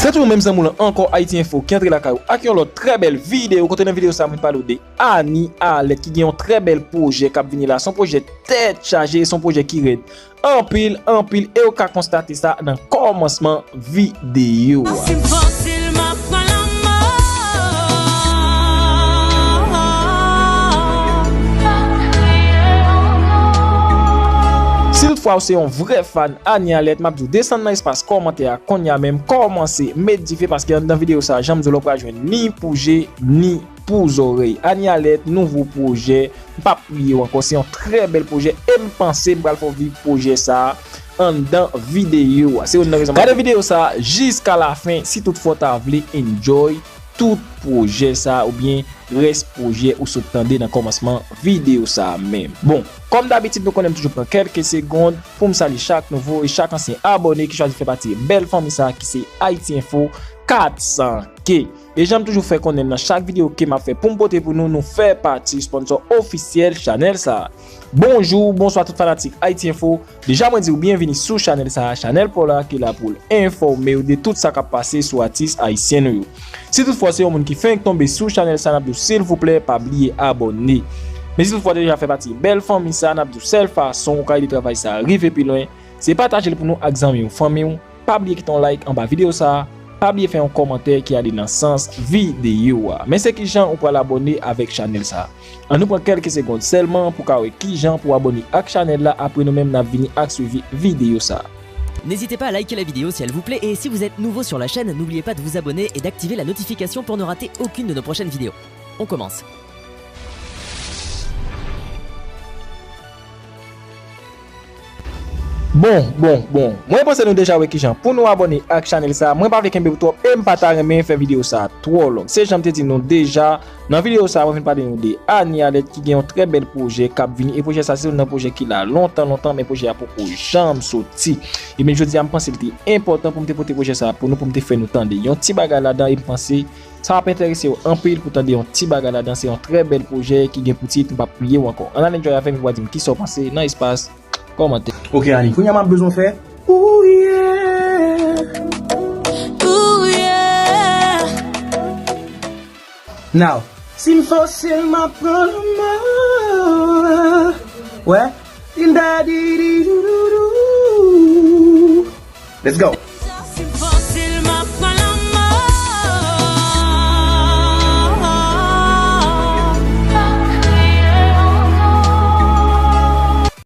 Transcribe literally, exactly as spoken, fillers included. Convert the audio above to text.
Se toujou menm zanmi w lan ankò, Haiti Info, ki antre lakay ou ak yon lòt trè bèl videyo. Kote nan videyo sa, mwen pale w de Annie Alerte ki gen yon trè bèl pwojè k ap vini la. Se yon pwojè tèt chaje, se yon pwojè ki rèd anpil, anpil, e w ka konstate sa nan kòmansman videyo a. Si m fasil, m ap pran lanmò. Si toutfwa w se yon vrè fan Annie Alerte, m ap di w desann nan espas kòmantè a kounye a menm, kòmanse met dife, paske anndan videyo sa, jan m di w la, w pral jwenn ni pou je, ni pou zòrèy. Annie Alerte, nouvo pwojè, m p ap priye w ankò, se yon trè bèl pwojè e m panse m pral fè w viv pwojè sa a anndan videyo a. Se youn nan rezon. Gade videyo sa a jiska lafen si toutfwa w ta vle enjoy tout pwojè sa a oubyen rès pwojè ou sot tande nan kòmansman videyo sa a menm. Bon, kòm dabitid, nou konnen m toujou pran kèlke segonn pou m salye chak nouvo e chak ansyen abòne ki chwazi fè pati bèl fanmi sa a ki se Haiti Info kat san K. E jan m toujou fè konnen nan chak videyo ke m ap fè pou m pote pou nou, nou fè pati sponsò ofisyèl chanèl sa a. Bonjou, bonswa tout fanatik Haiti Info. Deja mwen di w byenvini sou chanèl sa a, chanèl pa w la ki la pou l enfòme w de tout sa k ap pase sou atis ayisyen nou yo. Si toutfwa se yon moun ki fenk tonbe sou chanèl sa a, n ap di w silvouplè pa bliye abòne. Men si toutfwa w deja fè pati bèl fanmi sa a, n ap di w sèl fason ou ka ede travay sa a rive pi lwen, se pataje l pou nou ak zanmi w, fanmi w. Pa bliye kite yon like anba videyo sa a, pa bliye fè yon kòmantè ki ale nan sans videyo a. Men se kijan ou pral abòne avèk chanèl sa a. Ann nou pran kèlke segonn sèlman pou w ka wè kijan pou w abòne ak chanèl la, apre nou menm n ap vini ak swivi videyo sa a. N'hésitez pas à liker la vidéo si elle vous plaît et si vous êtes nouveau sur la chaîne, n'oubliez pas de vous abonner et d'activer la notification pour ne rater aucune de nos prochaines vidéos. On commence. Bon, bon, bon. Mwen panse nou deja wè kijan pou nou abòne ak chanèl sa. Mwen pa vle kenbe w twòp e m pa ta renmen fè videyo sa twò long. Se jan m te di nou deja, nan videyo sa, mwen vin pale nou de Annie Alerte ki gen yon trè bèl pwojè k ap vini. E pwojè sa, se youn nan pwojè ki la lontan, lontan, men pwojè a poko janm soti. Ebyen, jodi a, m panse l te enpòtan pou m te pote pwojè sa pou nou, pou m te fè nou tande yon ti bagay ladan, e m panse sa ap enterese w anpil pou tande yon ti bagay ladan. Se yon trè bèl pwojè ki gen pou tit M p ap priye w ankò. Ann al enjoy avè m, epi w a di m kisa w panse nan espas kòmantè. Ok, Annie, kounye a m ap bezwen w fè. Ooh yeah. Ooh yeah. Now, si m fòse l, m ap pran lanmò. Wè. Di m da di di dou dou dou. Let's go.